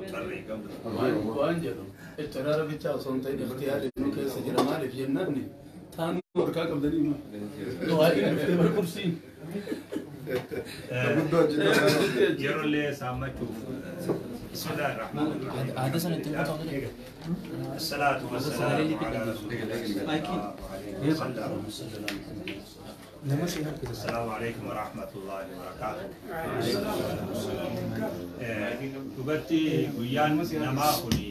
Waan jedhu ittiraara bichaa osoo hin ta'in ikhtiyaarri nu keessa jira. Maaliif jennaan taanuu harkaa qabdanii du'aa'iin dhuftee bar kursiin. Yeroo saammachuuf. Bismillaahi rahmaani rahiim. Aada sana ittiin qotamu ture. Salaatu wassalaamu ala rasuulillah. Assalaamu alaikum warahmatullahi wabarakaatuh. Dhugatti guyyaan namaa kuni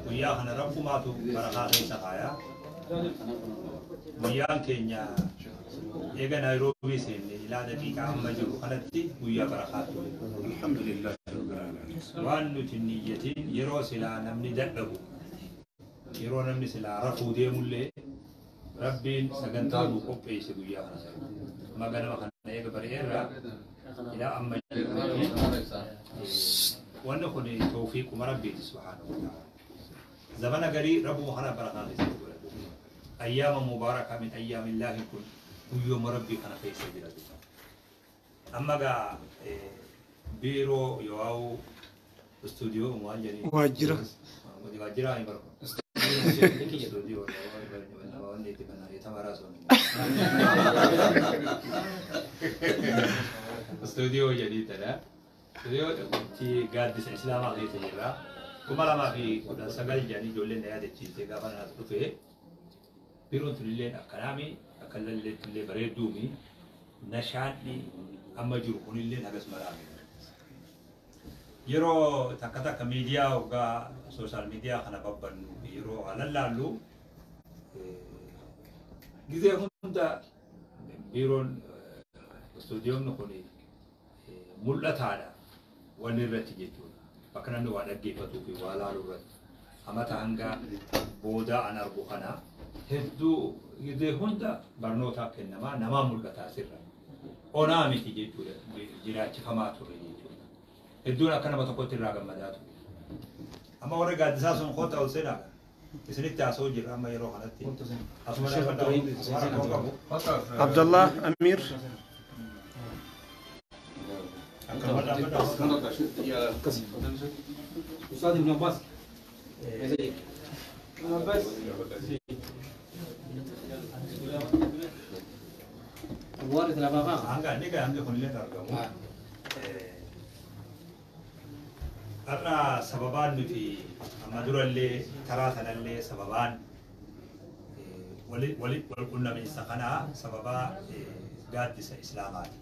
guyyaa kana rabbumaatu barakaa keessa kaaya. Guyyaan keenya eega Naayiroobii seenne ilaa daqiiqaa amma jiru kanatti guyyaa barakaa ture. Alhamdulillah. Waan nuti niyyatiin yeroo silaa namni dadhabu, yeroo namni silaa rafuu deemullee, Rabbiin sagantaa nu qopheesse guyyaa kana. Amma ganama kana eega bari'eerraa ilaa amma jirutti wanni kun tawfiiquma Rabbiiti subhaanahu wa ta'ala. Zamana garii Rabbuma kana barakaa keessatti godhatu. Ayyaama mubaarakaa min ayyaamillaahi kun guyyooma Rabbii kana keessa jira. Amma gaa biiroo yoo'aa'u istuudiyoo waan jedhanii. Waajjira. Waajjira ni barbaadu. Istuudiyoo wanni itti banaa የተማራ ሰው ነው። Istuudiyoo jedhii tana. Istuudiyoo itti gaaddisa Islaamaa keessa jirra. 2019 jedhanii ijoolleen na yaadachiiste gaafa naas dhufe. Biiroon tunillee akkanaami akka lalleettillee bareedduumi. Nashaanni amma jiru kunillee hagas maraame. Yeroo takka takka miidiyaa hoggaa social media kana babbannu, yeroo lallaallu, gizee hunda biiroon istuudiyoon kun mul'ataadha wanni irratti jechuudha. Bakka namni waa dhaggeeffatuu fi waa laaluu irratti. Amata hanga boodaa an argu kana hedduu gizee hunda barnootaaf kennamaa namaa mul'ata asirra. Onaa miti jechuudha, jiraachifamaa ture jechuudha. Hedduun akka nama tokkotti irraa gammadaa ture. Amma warri gaaddisaa sun kottaa ol seenaa. Isinitti haasa'uu jirra amma yeroo kanatti. Asuma dhaabbadhaa, waan rakkoo qabu. Abdallah Amir. Akkuma dhaabbadhaa. Ustaad Ibn Abbas. Abbas. Warri lafa. Hanga inni gaa hangi kunillee argamu. Har'a sababaan nuti amma durallee karaa sanallee sababaan wali wal qunnamiinsa kanaa sababaa gaaddisa Islaamaati.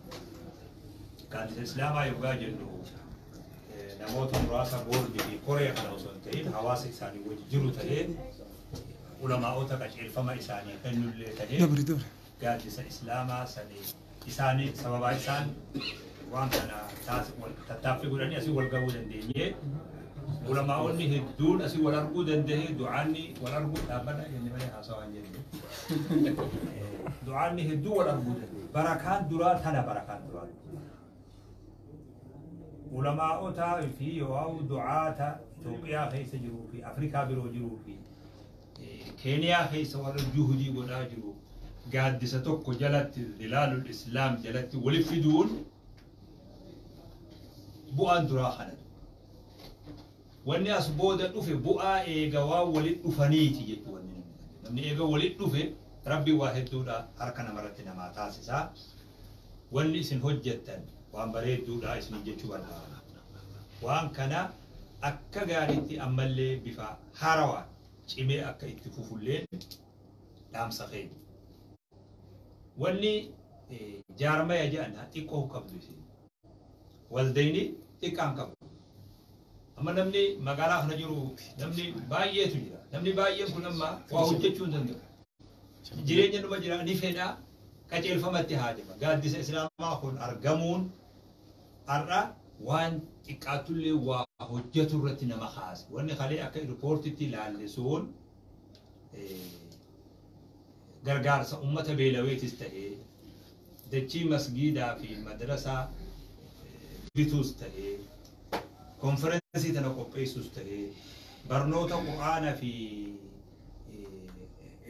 Gaaddisa Islaamaa yoggaa jennu namoota muraasa boordii fi koree kana osoo hin ta'in, hawaasa isaanii wajji jiru ta'ee, ulamaa'ota qajeelfama isaanii kennullee ta'ee, Dabri dabri. gaaddisa Islaamaa sanii isaanii sababaa isaan waan kana tattaaffii godhanii asii wal gahuu dandeenye, ulamaa'onni hedduun asii wal arguu danda'e, du'aanni wal arguu dhaabbata jenne malee haasawaa hin jenne. Du'aanni hedduu wal arguu danda'e. Barakaan duraa tana, barakaan duraa. Ulamaa'otaa fi yoo du'aata Itoophiyaa keessa jiruu fi Afrikaa biroo jiruu fi Keeniyaa keessa warra juhudii godhaa jiru gaaddisa tokko jalatti, zilaalul Islaam jalatti walitti fiduun bu'aan duraa kana. Wanni as booda dhufe bu'aa eega waan walitti dhufaniiti jechuudha wanni namni. Namni eega walitti dhufe Rabbi waa hedduudha harka namarratti namaa taasisaa. Wanni isin hojjettan waan bareedduudha isin jechuu barbaada. Waan kana akka gaariitti ammallee bifa haarawaan cimee akka itti fufulleen dhaamsa keenya. Wanni jaarmaya jedhan xiqqoo qabdu isin. Waldayni xiqqaan qabu. Amma namni magaalaa kana jiru namni baay'eetu jira. Namni baay'een kun amma waa hojjechuu hin danda'u. Jireenya numa jira ni fedha, qajeelfamatti haajama. Gaaddisa Islaamaa kun argamuun har'a waan xiqqaatullee waa hojjetu irratti nama kaase. Wanni kalee akka riipoortitti ilaalle sun gargaarsa uummata beelaweetis ta'ee, dachii masgiidaa fi madrasaa bituus ta'ee, konferensii tana qopheessus ta'ee, barnoota qur'aana fi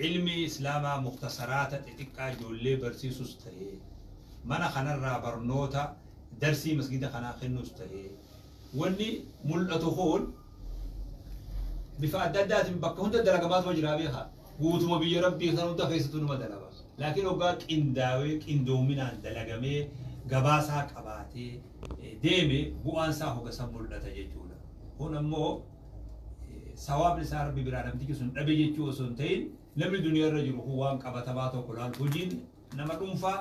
ilmi Islaamaa muktasaraata xixiqqaa ijoollee barsiisus ta'ee, mana kanarraa barnoota darsii masgida kanaa kennus ta'ee, Wanni mul'atu kun bifa adda addaatiin bakka hunda dalagamaatu jira beekaa. Guutuma biyya rabbii kan hunda keessattuu numa dalaga. Laakiin hoggaa qindaawee qindoominaan dalagamee gabaasaa qabaatee deeme bu'aan isaa hoga san mul'ata jechuudha. Kun ammoo sawaabni isaa rabbi biraa namtichi sun dhabe jechuu osoo hin ta'in namni duniyaa irra jiru kun waan qabatamaa tokko laal hojiin nama dhuunfaa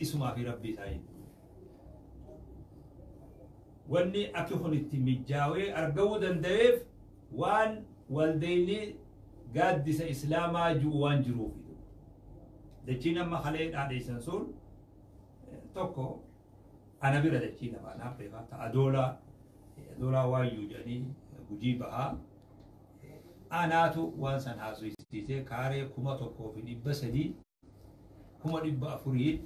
isumaa fi rabbii isaa jechuudha. Wanni akki kun itti mijaawee argamuu danda'eef waan waldeenni gaaddisa islaamaa ji'u waan jiruuf. Dachiin amma kalee dhaadheessan sun tokko ana bira dachii lama naaf beekaa ta adoolaa adoolaa waayyuu jedhanii Gujii bahaa anaatu waan san haasofsiisee kaaree 1300 400,000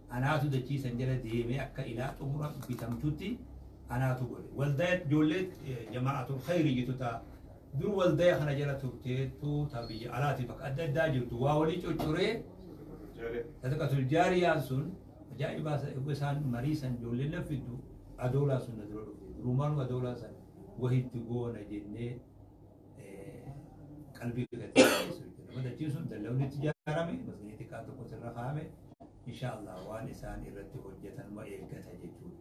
anaatu dachii san jala deemee akka ilaa xumura bitamtutti anaatu godhe. Waldaa ijoollee jamaa'atul khayrii jettu ta'a. Dur waldaa kana jala turteettu ta biyya alaati bakka adda addaa jirtu waa walii coccuree sadaqatul jaariyaan sun ajaa'ibaa isaan marii san ijoolleen laffiddu adoolaa sun na dura dhufte. Durumaanuu adoolaa san wahitti goona jennee qalbii gatii. Dachiin sun dallawni itti ijaarame masgiidni xiqqaan tokko sirra kaa'ame insha Allah waan isaan irratti hojjetan ma eeggata jechuudha.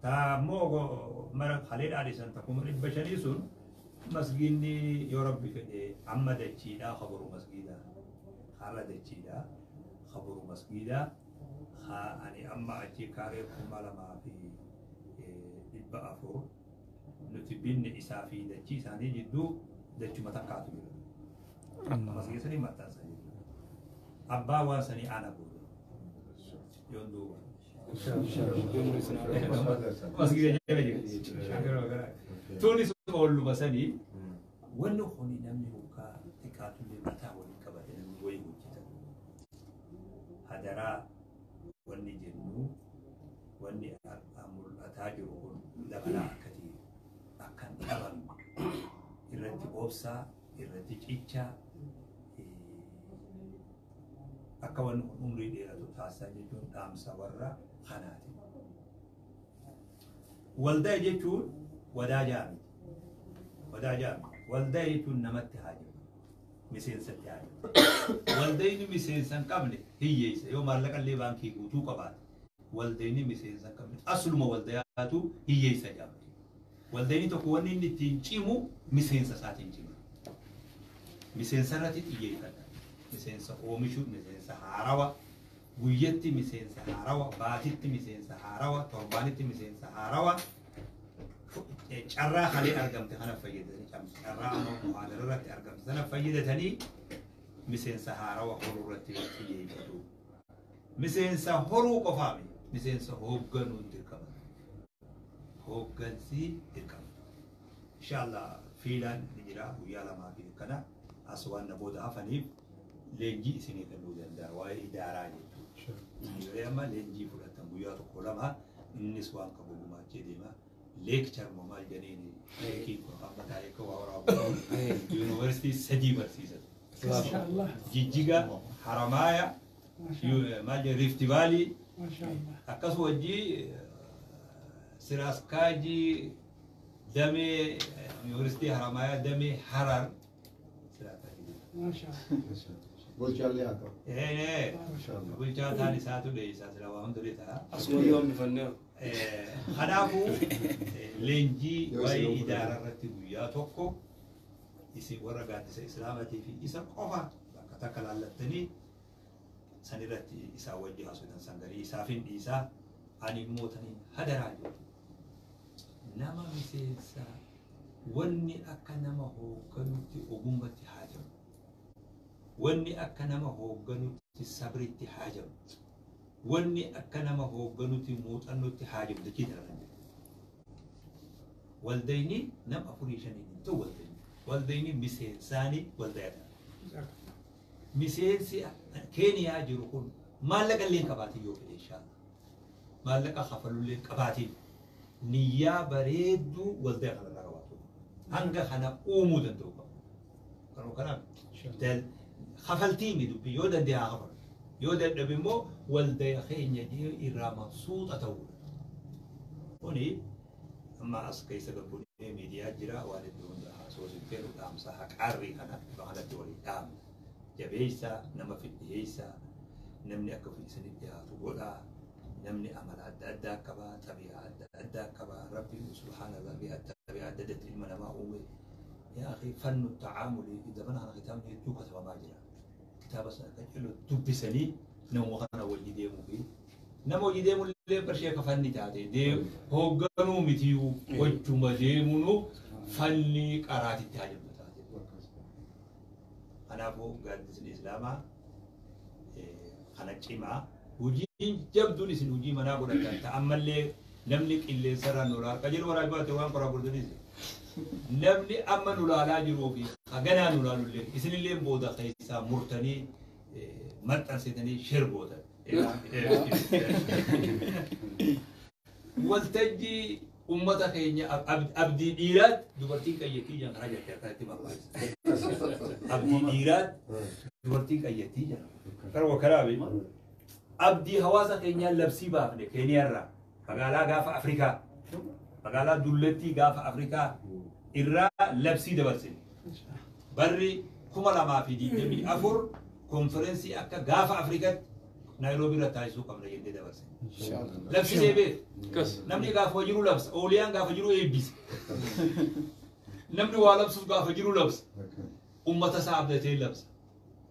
Ta ammoo mara kalee dhaadhisan ta 500,000 sun masgiidni yoo rabbi fedhe amma dachiidhaa kabaru masgiidaa har'a dachiidhaa kabaru masgiidaa haa ani amma achi kaaree 2400 nuti binne isaa fi dachii isaanii jidduu dachuma takkaatu jira. Masgiida sanii maxxansa jechuudha. Abbaa waan sanii ana booda. Yoon duuba. Masgiida jala jirti. Tunis oolluma sanii wanni kuni namni hoggaa xiqqaatullee mataa waliin qabate namni wayii hojjetan. Hadaraa wanni jennu wanni mul'ataa jiru kun dabalaa akka ta'e akka hin dhabamne irratti obsaa irratti cichaa akka wanni kun umrii dheeratu taasisaa jechuun dhaamsa warra kanaati. Waldaa jechuun wadaa jaamiti. Wadaa jaamiti. Waldaa jechuun namatti haajamu. Miseensatti haajamu. Waldayni miseensa hin qabne hiyyeessa yoo maallaqa illee baankii guutuu qabaate. Waldayni miseensa hin qabne asluma waldayaatu hiyyeessa jaamti. Waldayni tokko wanni inni ittiin cimu miseensa isaatiin cima. Miseensa irratti xiyyeeffata. Miseensa oomishuu, miseensa haarawa, guyyatti miseensa haarawa, baatitti miseensa haarawa, torbaanitti miseensa haarawa. Carraa kalee argamte kana fayyadanii carraa amma muhaadara irratti argamte sana fayyadatanii miseensa haarawa horuu irratti xiyyeeffatu. Miseensa horuu qofaami miseensa hoogganuun dirqama. Hooggansi dirqama. Inshallah fiilaan ni jira guyyaa lamaa fi kana as waan na booda hafaniif leenjii isinii kennuu danda'a waa'ee idaaraa jechuudha. Ijoollee amma leenjii fudhatan guyyaa tokko lama innis waan qabu gumaachee deema. Lecture moo maal jedhaniin leekiin kun amma taa'ee akka waa waraabu yuunivarsiitii 3 barsiisan. Jijjiga, Haramaaya, maal jedhan Rift Valley akkasuma wajjii Siraaskaajii damee yuunivarsiitii Haramaaya damee Harar Bulchaallee haa ta'u. Bulchaa taan isaatu dheeysaa sila waa hunda ta'a. Asuma yoo hambifannee. Kanaafuu leenjii waa'ee idaaraa irratti guyyaa tokko isin warra gaaddisa islaamatii fi isa qofa bakka takka laallattanii san irratti isaa wajji haasoftan san garii isaaf hin dhiisaa ani immoo taniin hadaraa jiru. Nama miseensa wanni akka nama hoogganutti ogummatti haajamu. Wanni akka nama hoogganutti sabritti haajamu. Wanni akka nama hoogganutti muuxannootti haajamu dachii tana kan jiru. Waldayni nama 4 5 hin ta'u waldayni. Waldayni miseensaanii waldaya ta'a. Miseensi Keeniyaa jiru kun maallaqa illee qabaatiin yoo fedhe inshallah. Maallaqa kafalullee qabaatiin niyyaa bareedduu waldaya kanarraa qabaatu. Hanga kana uumuu danda'u qabu. Kanaaf kafaltii mi dubbii yoo danda'e haa kafalu. Yoo dadhabe immoo waldaya keenya irraa mabsuuxa ta'uudha. Kuni Amma as keessa gabbuunee miidiyaa jira waan hedduu hunda haasofsiftee nu dhaamsa haqaarrii kana ifa kanatti walii dhaamna. Jabeessaa nama fidhiyeessaa namni akka ofii isinitti dhiyaatu godhaa. Namni amala adda addaa qaba, xabiyaa adda addaa qaba. Rabbiin subhaanallah xabiyaa adda addaatti ilma namaa uume. Yaa akhi fannu tacaamuli zamana kana kitaabni hedduu katabamaa jira. Kitaaba sana kan jedhu dubbisanii nama kana wajji deemuu fi nama hojii deemu illee barshee akka fanni taate hoogganuu mitiyuu wajjuma deemuunu fanni qaraatitti haajamtu taate. Kanaafuu gaaddisni Islaamaa kana cimaa hojiin jabduun isin hojii manaa godhatan ta'a ammallee namni qilleensarraa nu laala qajeelu waraabaa baate waan qoraa gurgurtanis namni amma nu laalaa jiruu fi haganaa nu laalullee isinillee booda keessaa murtanii maxxansitanii shir gootan. Waltajjii ummata keenya abdii dhiiraatti dubartiin qayyattii jiran karaa jirti akkanatti barbaachisa. Abdii dhiiraatti dubartiin qayyattii jiran. Karwa karaabe abdii hawaasa keenyaa labsii baafne Keeniyaarraa magaalaa gaafa Afrikaa magaalaa dullattii gaafa Afrikaa irraa labsii dabarsine. Barri 2024 konferensii akka gaafa Afrikaatti Naayiroobii irra taasisuu qabna jennee dabarsine. Labsisee beek. Namni gaafa jiru labsa. Ooliyaan gaafa jiru eebbisa. Namni waa labsuuf gaafa jiru labsa. Ummata isaa abdatee labsa.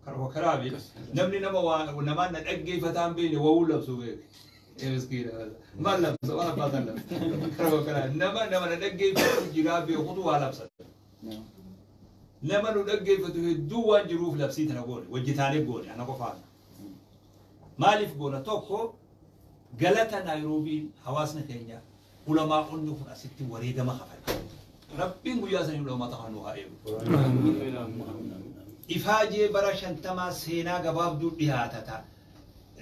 Karwa karaabe namni nama waa namaan na dhaggeeffataan beekne wawuu labsu beek. Miskiina. Maal labsa? Waan abbaa san labsa. Karwa karaa nama nama na dhaggeeffatu jiraa beekutu waa labsa. Nama nu dhaggeeffatu hedduu waan jiruuf labsii tana goone wajjitaanee goone ana qofaan. Maaliif goona tokko galata Naayiroobiin hawaasni keenya ulamaa'onni kun asitti wareegama kafale. Rabbiin guyyaa sanii ulamaa ta'an nu haa eegu. Ifaajee bara 50 seenaa gabaabduu dhiyaata ta'a.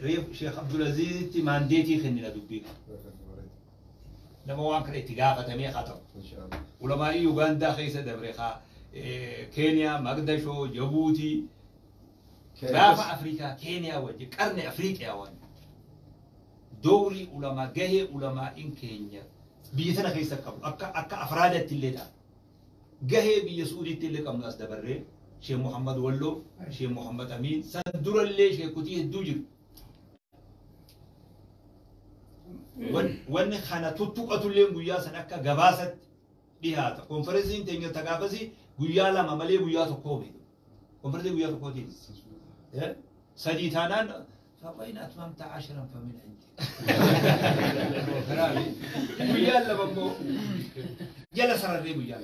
Reef Sheekh Abdulaziizitti maandeetii kennina dubbii kana. Nama waan kana itti gaafatamee haa ta'u. Ulamaa'ii Ugaandaa keessa dabre haa Keeniyaa, Magdashoo, Jabuutii, gaafa Afrikaa, Keeniyaa wajjin, qarni Afriiqiyaa waan dowrii ulamaa, gahee ulamaa'iin keenya biyya tana keessa qabu akka akka afraadatti illee ta'a. Gahee biyya Suudiitti illee qabnu as dabarree Sheekh Muhammad Walloo, Sheekh Muhammad Amiin, san durallee sheekotii hedduu jiru. Wanni kana tuttuqatullee guyyaa san akka gabaasatti dhiyaata. Konferensiin teenya tagaafasii guyyaa 2 malee guyyaa tokkoo miti. Konferensii guyyaa tokkootiin. Sadii taanaan faqayn atmamta 10 famin indi. Guyyaa 2 immoo jala sararree guyyaa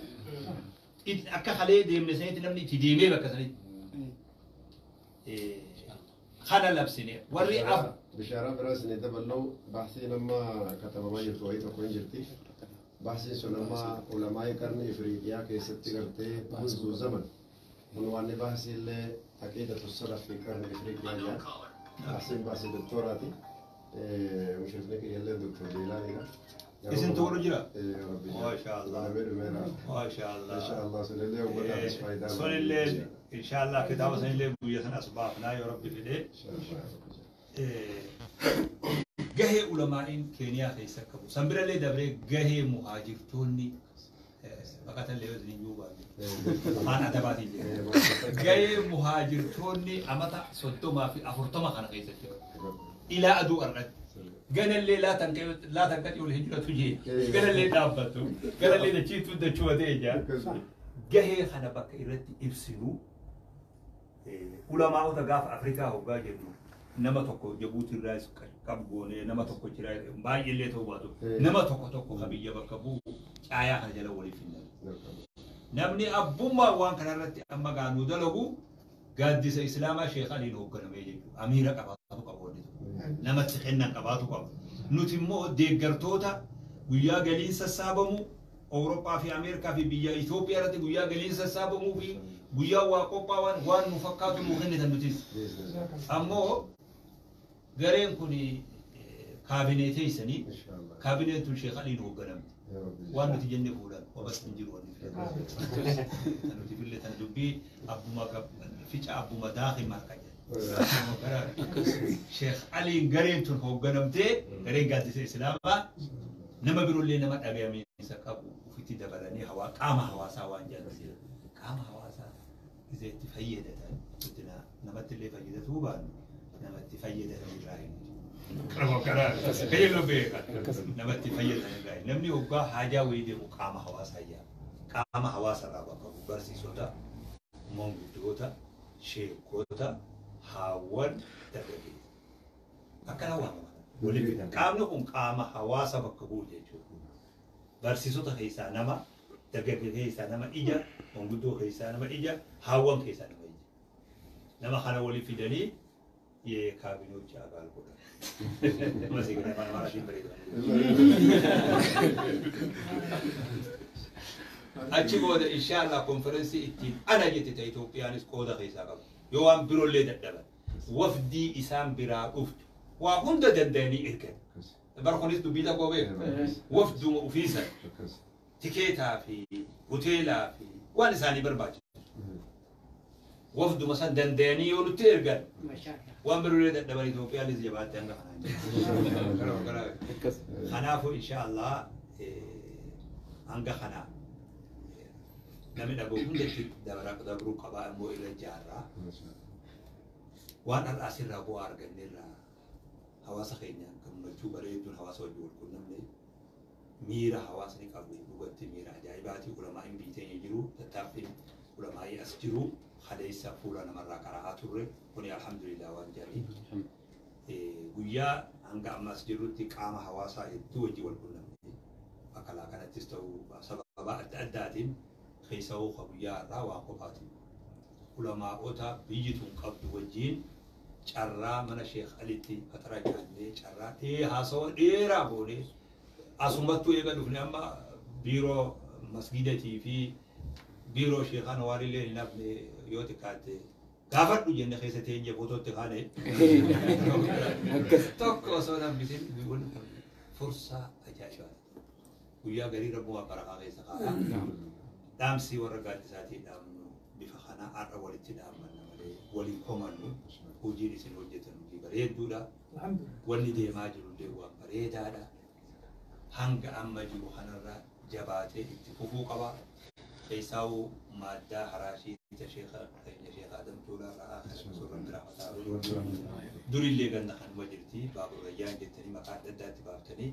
2. Akka kalee deemne sanitti namni itti deemee bakka sanitti. Kana labsine warri Bishaaraa biraa isinii dabaluu baasiin amma katabamaa jirtu wayii tokko hin jirti. Baasiin sun amma ulamaa'ii qarni Ifriiqiyaa keessatti gartee munzuu zaman. Kun waan baasii illee aqiidatu salaf fi qarni Ifriiqiyaa jira. Baasiin baasii doktoraati. Mushrifni kiyyallee doktor Jeelaaniidha. Isin to'atu jira? Rabbi. Maasha Allah. Maasha Allah. Insha Allah sunillee uummataafis faayidaa. Sunillee insha Allah kitaaba sanillee guyyaa sana as baafnaa yoo Rabbi fedhee. Gahee ulamaa'iin Keeniyaa keessa qabu. San birallee dabree gahee muhaajirtoonni baqatallee yoo isin iyyuu baate. Afaan adabaatiin jedha. Gahee muhaajirtoonni amata 30 fi 40 kana keessatti qabu. Ilaa aduu argatti. Ganallee laa tanqaxii ol hijratu jee. Ganallee dhaabbatu. Ganallee dachiitu dachumatee jaa. Gahee kana bakka irratti ibsinu ulamaa'ota gaafa Afrikaa hoggaa jennu nama tokko Jabuutii irraa qabu goonee nama tokko jira baay'eellee ta'uu baatu nama tokko tokko ka biyya bakka bu'u caayaa kana jala waliif hin galu. Namni abbummaa waan kanarratti amma gaanuu dalagu gaaddisa Islaamaa Sheekh Aliin hoogganamee jechuudha. Amiira qabaatu qabu wanni tokko. Namatti kennan qabaatu qabu. Nuti immoo deeggartoota guyyaa galiin sassaabamu Awurooppaa fi Ameerikaa fi biyya Itoophiyaa irratti guyyaa galiin sassaabamuu fi guyyaa waa qophaa'an waan nu fakkaatu nu kennitan nutis. Ammoo gareen kun kaabinee teessanii kaabineen tun Sheekh Aliin hoogganamti. Waan nuti jenne fuudhan wabas hin jiru wanni fille. Nuti fille tan dubbii abbuma fica abbuma daakii marqa jedha. Sheekh Aliin gareen tun hoogganamtee gareen gaaddisa Islaamaa Nama biroollee nama dhagayamiinsa qabu ofitti dabalanii qaama hawaasaa waan jedhan qaama hawaasaa isa itti fayyadatan guddina namatti illee fayyadatuu baannu namatti fayyadatan irraa hin karaa beeka namatti fayyadatan irraa namni hoggaa haajaa wayii deemu qaama hawaasaa ijaa qaama hawaasa irraa bakka bu'u barsiisota manguddoota sheekota haawwan dargaggeessa akkana waamama waliin fidan qaamni kun qaama hawaasa bakka bu'u jechuudha barsiisota keessaa nama dargaggeessa keessaa nama ija manguddoo keessaa nama ija haawwan keessaa nama ija nama kana waliin fidanii የካቢኔዎች አባል godhan achi booda inshaallah konferensii ittiin ana jette ta Itoophiyaanis qooda keessaa qabu yoo waan biroollee dadhaban wafdii isaan biraa dhuftu waa hunda danda'anii ergan bar kunis dubbii tokko beeku wafduma ofiisan tikeetaa fi hoteelaa fi waan isaanii barbaachisu wafduma san danda'anii yoo nutti ergan waan biroollee dadhaban Itoophiyaanis jabaatte hanga kanaan kanaafuu inshaallah hanga kanaa namni dhagoo hundatti dabaruu qabaa immoo irra jaarraa waan har'aa asirraa bu'aa arganneerraa hawaasa keenyaan gammachuu bareeduun hawaasa wajjin wal qunnamne miira hawaasni qabu dhugatti miira ajaa'ibaatii ulamaa'iin biyya teenya jiru tattaaffiin ulamaa'ii as jiru haleessa fuula namarraa qara'aa turre kuni alhamdulillah waan jedhanii guyyaa hanga ammas jirrutti qaama hawaasaa hedduu wajjin wal qunnamne akkalaa kanattis ta'uu sababa adda addaatiin keessawuu ka guyyaa har'aa waan qofaatiin ulamaa'ota biyyi tun qabdu wajjin carraa mana Sheekh Alitti fatara nyaannee carraa haasawa dheeraa goonee asumattuu eega dhufne amma biiroo masgidatii fi biiroo Sheekh Anwaarillee hin hafne yoo xiqqaatte gaafadhu jenne keessa teenye footootti kaane tokko osoo nambisin fursaa ajaa'ibaati guyyaa garii rabbumaa barakaa keessa kaa'a dhaamsi warra gaaddisaatiin dhaamnu bifa kana har'a walitti dhaammanna malee waliin komannu hojiin isin hojjetan hojii bareedduudha wanni deemaa jiru illee waan bareedaadha hanga amma jiru kanarra jabaatee itti fufuu qaba keessaawuu maaddaa haraashii sheekha keenya Sheekh Adam Tuulaa irraa suuraan biraa mataa durillee ganna kanuma jirti baaburrayyaan jettanii maqaa adda addaatti baaftanii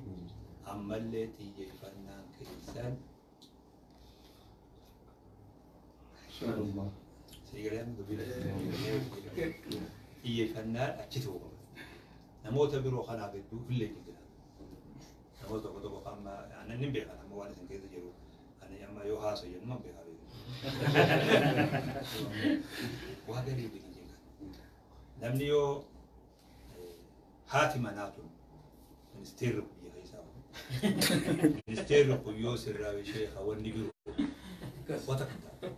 ammallee xiyyeeffannaan keessan xiyyeeffannaan achi ta'uu qaba. Namoota biroo kanaaf hedduu illee jira. Namoota tokko tokko amma aannan hin beekan amma waan isin keessa jiru ani amma yoo haasoo jennu man beekaa beeku. Waa garii beekin jenga. Namni yoo haati manaa tun ministeerri biyya keessaa ministeerri kun yoo sirraa sheekha wanni biroo wata kan ta'a.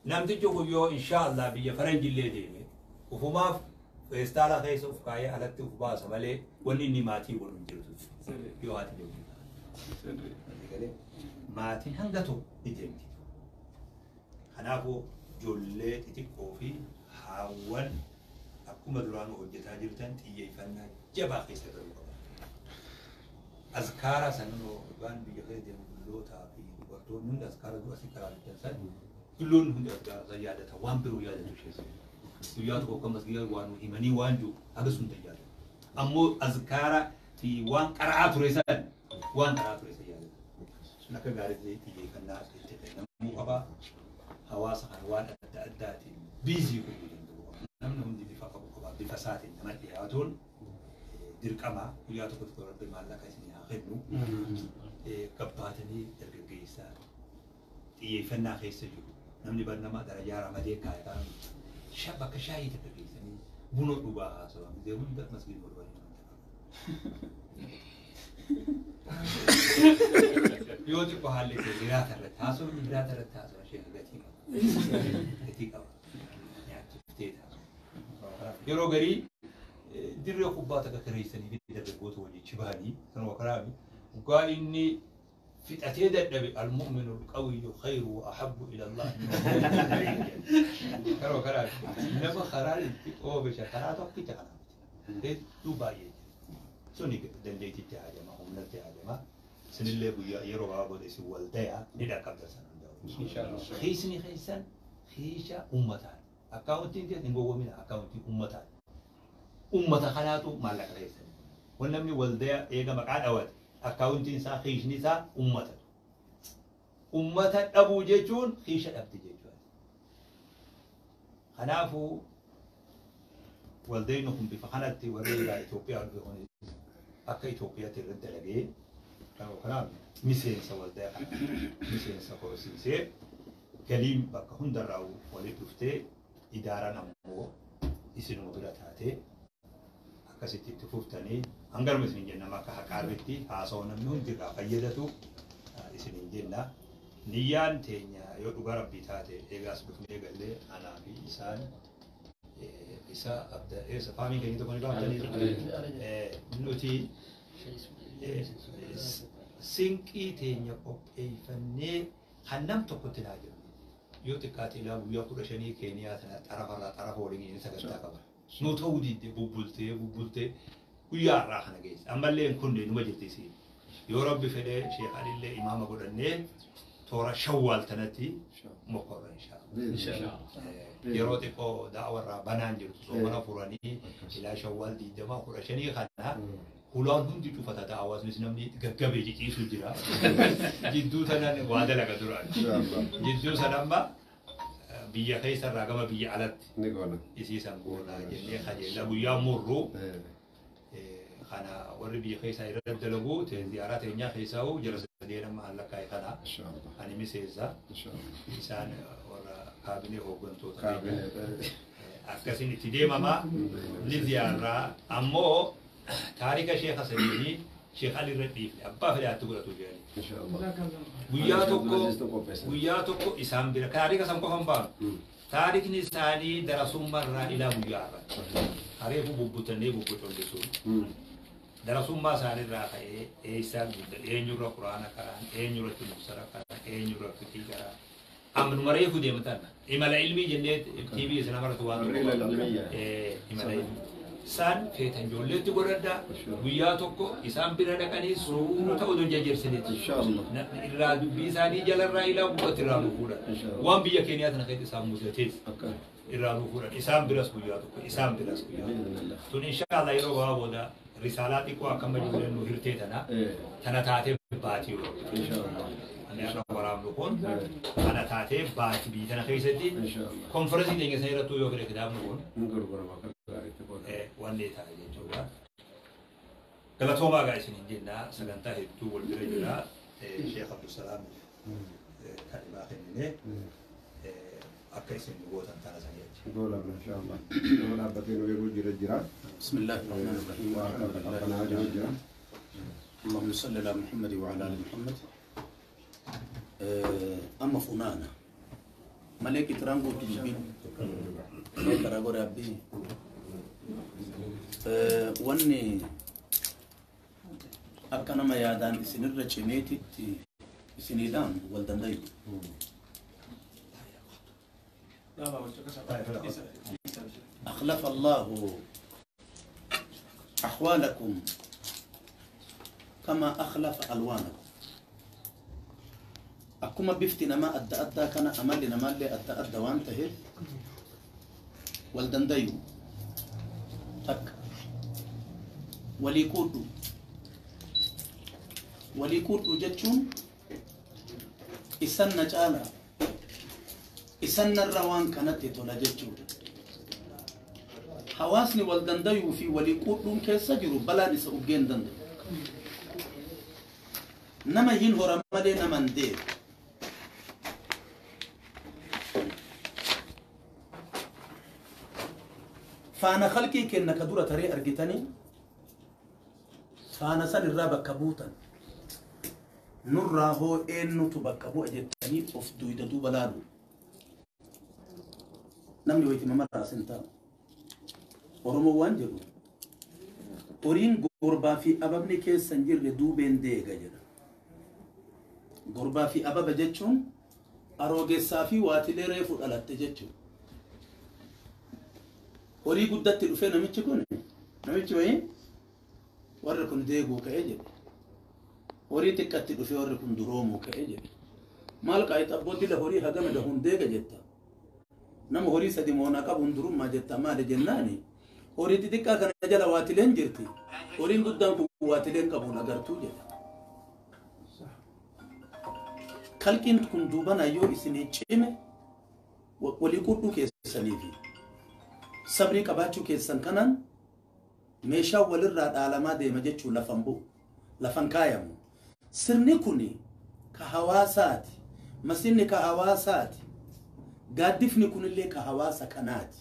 Namtichi kun yoo inshaallah biyya faranjillee deeme ufumaaf feestaala keessa uf kaayee alatti uf baasa malee wanni inni maatii godhu hin jirtu yoo haati deemtu. Maatiin hanga tokko ni deemti. Kanaafuu ijoollee xixiqqoo fi haawwan akkuma duraan hojjetaa jirtan xiyyeeffannaa jabaa keessa galuu qaba. Azkaara sanuu waan biyya keessa deemu dullootaa fi dubartoonni hundi azkaara dura si karaa bittan san dulloonni hundi azkaara san yaadata waan biroo yaadatu ishee. Guyyaa tokko akka masgiida waan himanii waan jiru haga sun yaadatu. Ammoo azkaara fi waan qara'aa ture san waan qara'aa ture san yaadatu. Sun akka gaariitti xiyyeeffannaa itti kennamuu qaba. Hawaasa kana waan adda addaatiin biizii godhuu danda'u qaba. Namni hundi bifa qabu qaba. Bifa isaatiin nama dhiyaatuun dirqama guyyaa tokko tokko rabbi maallaqa isinii haa kennu. Gabbaatanii dargaggeessa xiyyeeffannaa keessa jiru. Namni barnama darajaa ramadee kaa'e kan bakka shaayii takka geessanii buna dhugaa haasawan gisee hunda masgiida godhanii yoo xiqqoo haalli ta'e hiraata irratti haasawni hiraata irratti haasawa ishee gatii qaba. Gatii qaba. Nyaachiftee ta'a. Yeroo garii dirree kubbaa takka kireessanii fi dargaggoota wajjin chibanii sanuma karaa dhugaa inni fixatee dadhabe almu'minu alqawiyyu khayru wa ahabbu ila Allah. Karoo karaa nama karaa itti oomisha karaa tokkicha kanaa miti. Hedduu baay'ee jira. Suni dandeettiitti haajama, humnatti haajama. Isinillee guyyaa yeroo gabaabaa isin wal dayaa ni dhaqqabda sana hundaa'u. Hiisni keessan hiisha uummataati. Akkaawuntiin keessan hin gowwoomina akkaawuntii uummataati. Uummata kanaatu maallaqa keessan. Wanni namni wal daya eega maqaa dhawate akkaawuntiin isaa hiishni isaa uummata. Uummata dhabuu jechuun hiisha dhabdi jechuudha. Kanaafuu waldayni kun bifa kanatti warri Itoophiyaa dhufe kun akka Itoophiyaatti irratti dalagee kanaaf miseensa waldaa kana miseensa horsiisee galiin bakka hundarraa walitti dhuftee idaaraan ammoo isinuma bira taatee akkasitti itti fuftanii hangaruma isin jenna akka haqaarritti haasawaa namni hundi irraa fayyadatu isin jenna. Niyyaan teenya yoo dhugaa rabbii taate eegaas dhufnee gallee anaa fi isaan isa abda eessa faamiin keenya tokko ni baaftanii nuti sinqii teenya qopheeffannee kan nam tokkotti naa jiru. Yoo xiqqaate ilaa guyyaa 15 Keeniyaa sana xarafarraa xarafa waliin inni sagantaa qaba. Nu ta'uu didde bubbultee bubbultee guyyaa har'aa kana geesse. Ammallee kun numa jirti isiin. Yoo rabbi fedhee Sheekh Alillee imaama godhannee toora shawwaal tanatti mokorra inshaallah. Yeroo xiqqoo da'awarraa banaan jirtu soomana furanii ilaa shawwaal 20 15 kana hulaan hundi cufata da'awaasnis namni gaggabee ciciisu jira. Jidduu tanan waa dalaga duraan. Jidduu sanamma biyya keessarraa gama biyya alatti isiisan goonaa jennee kajeella guyyaa murru kana warri biyya keessaa irratti dalagu ziyaaraa teenyaa keessaa jara sadeen amma allakkaa'e kana ani miseensa isaan warra kaabinee hooggantoota akkasiin itti deemamaa ni ziyaarraa ammoo taarika sheekha sadiinii Sheekh Ali irra dhiifne abbaa fedhaatti godhatu jedhani. Guyyaa tokko isaan bira taarika san qofa hin baanu. Taarikni isaanii darasummaarraa ilaa guyyaa irratti. Hareefu bubbutannee bubbucollisuun. Darasummaa isaaniirraa ka'ee eessaa guddaa eenyurra quraana karaan eenyurratti muksara karaan eenyurra fiqii karaan. Amnuma reefu deematan imala ilmii jennee TV isin amaratu waan tokko imala ilmii. Isaan feetan ijoolleetti godhadhaa guyyaa tokko isaan bira dhaqanii suuta odoo jajjarsanitti. Irraa dubbii isaanii jalarraa ilaa bu'atti irraa nu fuudhan. Waan biyya Keeniyaa tana keessatti isaan mudateef irraa nu fuudhan. Isaan biras guyyaa tokko isaan biras guyyaa tokko. Tun inshaallah yeroo gabaabaa booda risaalaa xiqqoo akka amma ijoolleen nu hirtee tana tana taatee baatii yeroo. Ani akka waraabnu kun kana taatee baatii biyya tana keessatti konferensii keenya sana irrattuu yoo fedhe kitaabni kun wanni ta'a jechuudha. Galatoomaa gaa isin hin jenna sagantaa hedduu wal bira jira. Sheekh Abdusalaam kalimaa kennine akka isin gootan tana sanii jechuudha. Goolabna inshaallah. Nama dhaabbatee nu eeguu jira jira. Bismillahirrahmanirrahiim. Akkanaa jiru jira. Allahumma salli ala Muhammad wa ala ali Muhammad. Amma funaana malee kitiraan guutu dubbiin karaa godhe abbii wanni akka nama yaadaan isinirra cimeetitti isiniidhaan wal dandayu. أخلف الله أحوالكم كما أخلف ألوانكم. أكما بفتنا ما أدى أدى كان أمالنا ما اللي أدى أدى وانتهي والدنديو تك وليكودو وليكودو جتشون إسان نجالا إسان الروان كانت تولا جتشون حواسني والدنديو في وليكودو كيسجرو بلا نسأوجين دنديو نما ينهر مالي نما ندير فأنا خلقي كأنك دورة تري أرجتني فأنا سال الرابع كبوتا نرى هو إنه تبكبو أجتني أوف دويدا دو بلادو نمني ويتي ممرة سنتا أورمو وانجلو أورين غربا في أبابني كيس سنجير دوبين ديغا جدا غربا في أبابا جتشون أروجي سافي واتلي ريفو على تجتشون horii guddatti dhufee namichi kun namichi wayii Warri kun deeguu ka'e jedhe. Horii xiqqatti dhufee warri kun duroomuu ka'e jedhe. Maal qaayixa abboo dila horii hagama dahuun deega jetta. Nama horii sadi moonaa qabuun durummaa jetta maali jennaani. Horii xixiqqaa kana jala waatileen jirti. Horiin guddaan kun waatileen qabuun agartuu jedhe. Kalqiin kun duubana yoo isinii cime walii qudhuu keessanii fi sabrii qabaachuu keessan kanaan meeshaa walirraa dhaalamaa deema jechuun lafan bu'u, lafan kaayamu. Sirni kun ka hawaasaati. Masinni ka hawaasaati. Gaaddifni kunillee ka hawaasa kanaati.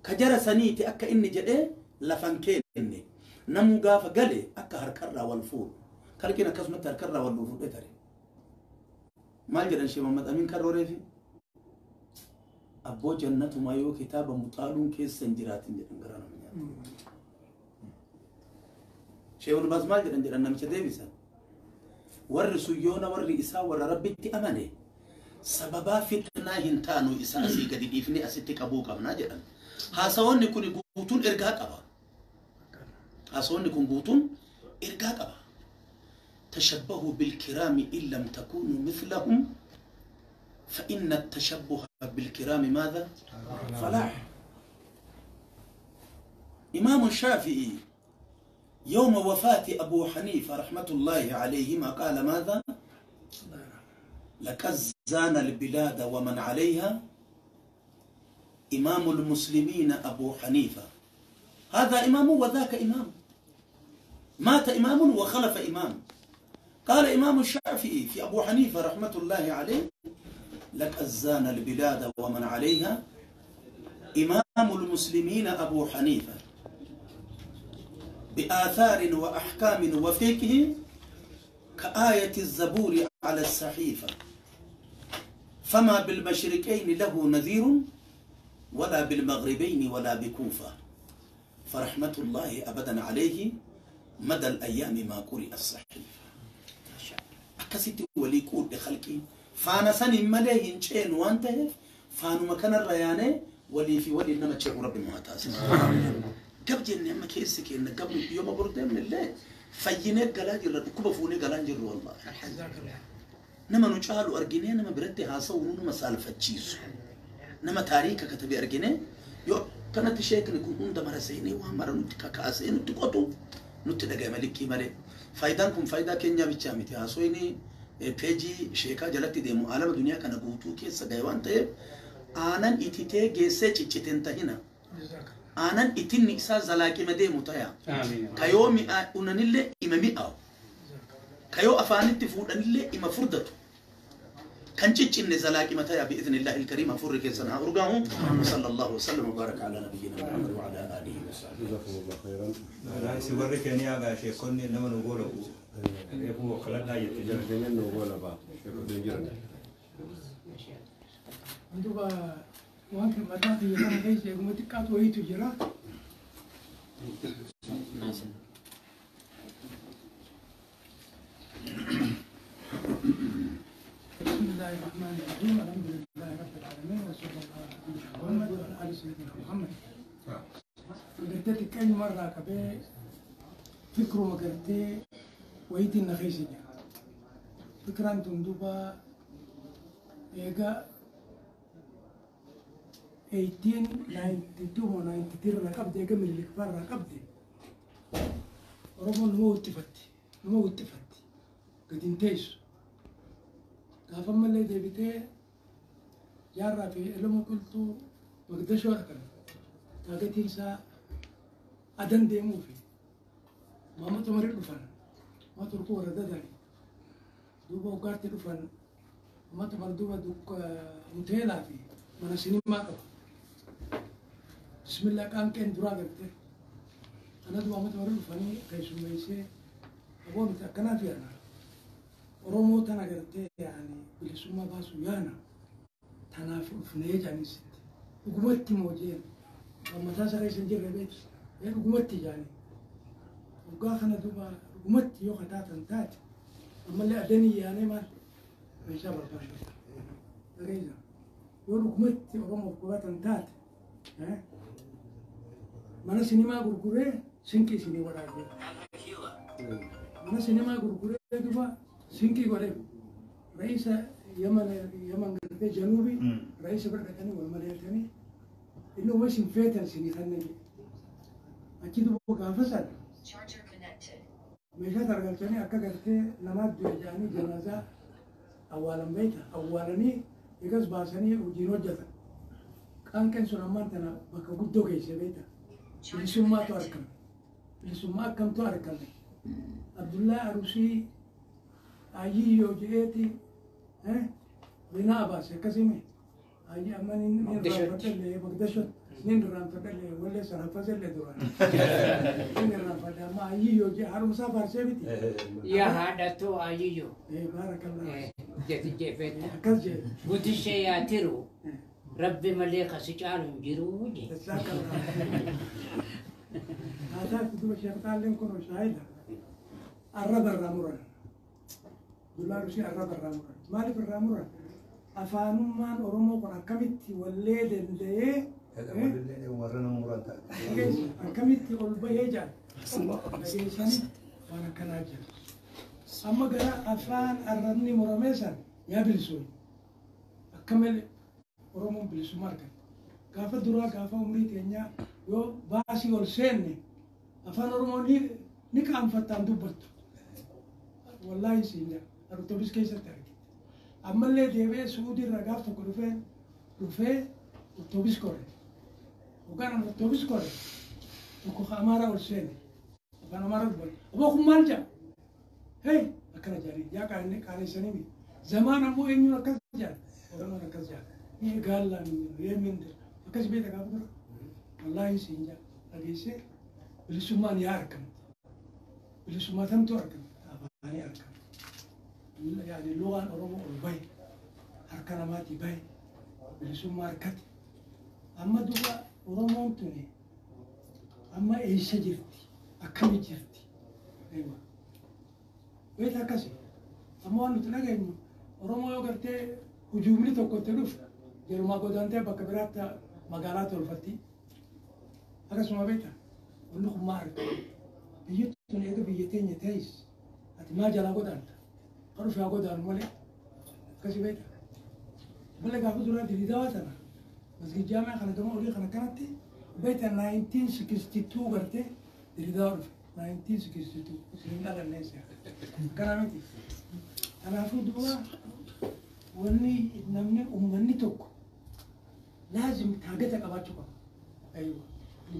Ka jara saniiti akka inni jedhee lafan kenne. Namuu gaafa gale akka harkarraa wal fuudhu. Kalqiin akkasumatti harkarraa wal fuudhee tare. Maal jedhan Sheekh Muhammad Amin Karrooreefi? Abboo jannatumaa yoo kitaaba muxaaluun keessa hin jiraatin jedhan gara nama nyaata. Sheekh Ibn Baaz maal jedhan jedhan namicha deebisan. Warri sun yoona warri isaa warra Rabbitti amane sababaa fitnaa hin taanu isa asii gadi dhiifnee asitti qabuu qabnaa jedhan. Haasawoonni kun guutuun ergaa qaba. Haasawoonni kun guutuun ergaa qaba. Tashabbahu bilkiraami in lam takuunuu mithlahum فإن التشبه بالكرام ماذا؟ فلاح. إمام الشافعي يوم وفاة أبو حنيفة رحمة الله عليهما قال ماذا؟ لقد زان البلاد ومن عليها إمام المسلمين أبو حنيفة. هذا إمام وذاك إمام، مات إمام وخلف إمام. قال إمام الشافعي في أبو حنيفة رحمة الله عليه: لقد زان البلاد ومن عليها إمام المسلمين أبو حنيفة بآثار وأحكام وفقه كآية الزبور على الصحيفة، فما بالمشرقين له نذير ولا بالمغربين ولا بكوفة، فرحمة الله أبدا عليه مدى الأيام ما قرئ الصحيفة. أكست وليكود لخلقي فانا سني مليه إن وانته فانو مكان الريانة ولي في ولي إنما تشعر ربي مهتاز. قبل إن ما كيسك إن قبل يوم برد من الله فينك قلاجر كوبا فوني قلاجر والله. نما نجعل أرجينه نما بردي هاسا ونو مسالفة تشيز. نما تاريخ كتبي أرجينه يو كانت شيء كن يكون عند مرسيني وامر نتكا كاسين نتكوتو نتدقى ملكي ملك. فايدانكم فايدة كنيا بتشامتي هاسويني peejii sheekaa jalatti deemu alama duniyaa kana guutuu keessa gahe waan ta'eef aanan ititee geessee cicciten tahina. Aanan itinni isaa zalaaqima deemu taya. Kayoo mi'a unanillee ima mi'aawu. Kayoo afaanitti fuudhanillee ima furdatu. Kan ciccinne zalaaqima taya bi'idhnillahi ilkariim hafuurri keessan haa urgaamu. Sallallahu wasallam wa baraka ala nabiyyina Muhammad wa ala alihi wa sahbihi. Jazakumullah khairan. Raayisi warri Keeniyaa gaa sheekonni nama nu goola'u. Reefuu kadhadhaa jette jira. Jarkeenyaan nu goola ba'a. Sheekotiin jiran. Duuba waan kan mataa xiyya kana keessa eeguma xiqqaatu wayiitu jira. بسم الله الرحمن الرحيم، الحمد لله رب العالمين وصلى الله على محمد وعلى آل سيدنا محمد. قرتي كأي مرة كبي فكره ما قرتي ويدي النخيسة فكرة أنتم دوبا إيجا 1892 و 93 ركبت إيجا من الكبار ركبت ربما مو اتفتي مو اتفتي قد انتيش gaafa mallee deebitee jaarraa fi elma qilxuu Mogadishoo dhaqan taagatiin isaa adan deemuu fi Maamad Umarii dhufan Maamad Turkuu warra dadani duuba hoggaatti dhufan Maamad Umar duuba hoteelaa fi mana sinimaa qaba. Bismillah qaanqeen duraa garte anatu Maamad Umarii dhufanii keessummeessee aboo miti akkanaaf yaana. Oromoo tana gartee yaani bilisummaa baasu yaana tanaaf dhufnee jaanisitti dhugumatti moojeen mataa isaa keessa hin jirre beektu ee dhugumatti jaani waggaa kana duuba dhugumatti yoo kataatan taate ammallee adanii yaanee maal meeshaa barbaadu dhageessa yoo dhugumatti Oromoof godhatan taate mana sinimaa gurguree sinqii isinii waraabee Mana sinimaa gurguree duba sinkii godheef ra'iisa Yaman gartee januubi ra'iisa bira dhaqanii wal mari'atanii inni uma isin feetan isinii kanna jedhe. Achi duba gaafa sana meeshaa targalchanii akka gartee namaat du'e jedhanii janaazaa awwaalan beekta awwaalanii eegas baasanii hojiin hojjetan. Qaanqeen sun ammaan tana bakka guddoo geesse beekta. Bilisummaatu argame. Bilisummaa akkamtu argame. Abdullaa Arusii Ayyiyyoo jedheeti binaa baase akkasimi. Ayyi amma nin irraanfadhallee Mogadishoot nin irraanfadhallee wallee sana haffasellee duraan. Nin irraanfadhe amma Ayyiyyoo jedhe haadhumsaa faarsee miti. Yaa haadhatoo Ayyiyyoo. Baarakallah. Jeti jeffetta. Akkas jedhe. Guddishee yaa tiru. Rabbi malee kasi caalu hin jiru je. Jazakallah. Haasaatti duba sheekhtaalleen kun shaahida. Arraba irraa muran. Abdullaa Arusii arraba irraa muran. Maaliif irraa muran? Afaanummaan Oromoo kun akkamitti wallee danda'ee warra nama muran taate. Akkamitti ol bahee jira. Dhageessanii waan akkanaa jira. Amma gara afaan arrabni muramee san yaa bilisuun. Akka malee Oromoon bilisummaa argate. Gaafa duraa gaafa umrii teenyaa yoo baasii ol seenne afaan Oromoo ni qaanfattaan dubbattu. Wallaahi siin jira. Artoobis keessatti argite. Ammallee deebi'ee Suudii irraa gaaf tokko dhufee otobis kore. Hoggaan otobis kore tokko Amaaraa ol seene. Afaan Amaaraa dubbatu. Aboo kun maal jedha? Hei akkana jedhanii yaa qaaneessanii miti. Zamaan ammoo eenyuun akkas jedha? Oromoon akkas jedha. Ni gaallaa min jedhu yeemin jedhu. Akkas beekta gaafa dura. Wallaahi siin jedha. Dhageessee bilisummaan yaa argamte. Bilisummaa tamtu argamte. Afaanii argamte. Yaani lugaan Oromoo ol bahe. Harka namaatii bahe. Bilisummaa harkate. Amma duba Oromoon tuni amma eessa jirti? Akkami jirti? Eewa. Beekta akkasi. Amma waan nuti dhageenyu Oromoo yoo gartee hujuumni tokko itti dhufu jerumaa godaantee bakka biraatti magaalaa tolfatti. Akkasuma beekta wanni kun maa argama? Biyyi tun eega biyya teenya ta'is ati maa jalaa godaanta? Kan dhufe haa godaanu malee. Akkasi beekta. Malee gaafa duraa diriiraa tana masgid jaamia kana gama olii kana kanatti beekta 1962 gartee diriiraa dhufe 1962 isin dhalannee si'a. Akkana miti. Kanaafuu duuba wanni namni uummanni tokko laazim taagata qabaachuu qaba. Aywa.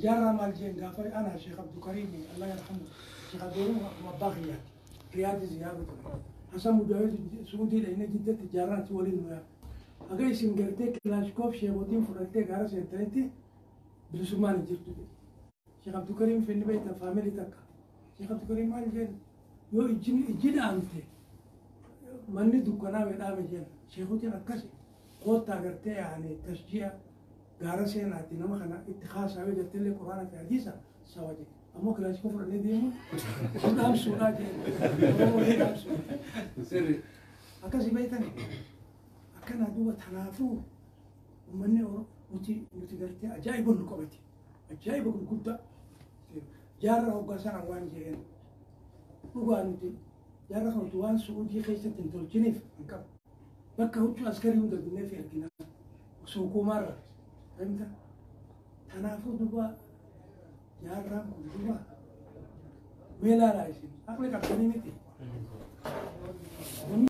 Jaarraa maal jeen gaafa ana Sheekh Abdulkariim Allah yarhamu Sheekh Abdulkariim akkuma abbaa kiyyaati. Riyaadii ziyaaruu ture. Hasan Mujaahid Suudii dhaqnee Jiddatti jaarraa achi waliin nu yaa'u. Haga isin gartee kilaashkoof sheekotiin fudhattee gaara seentanitti bilisummaan hin jirtu jedhe. Sheekh Abdulkariim finni beekta faamilii takka. Sheekh Abdulkariim maal jeen yoo ijji dhaamte manni dukkanaa dhaame jeen sheekotiin akkasi koottaa gartee yaani tashji'a gaara seenaati nama kana itti haasaa yoo jettellee quraana fi hadiisa sawa jedhe. Ammoo kilaashkoof fudhannee deemuun dhaamsuudhaa jeen. Oromoo dhaamsuudha. Akkasi beektani. Akkana duuba tanaafuu uummanni nuti gartee ajaa'iba nu qabate. Ajaa'iba gurguddaa. Jaarraa hoggaa sana waan jedheen dhugaa nuti jaarraa kan waan Suudii keessatti hin tolchiniif hin qabu. Bakka huccuu askarii hunda dunnee fi argina. Suuquumaarra. Fahimta? Tanaafuu duuba jaarraan kun duuba mee ilaalaa isin. Aqli qabdanii miti.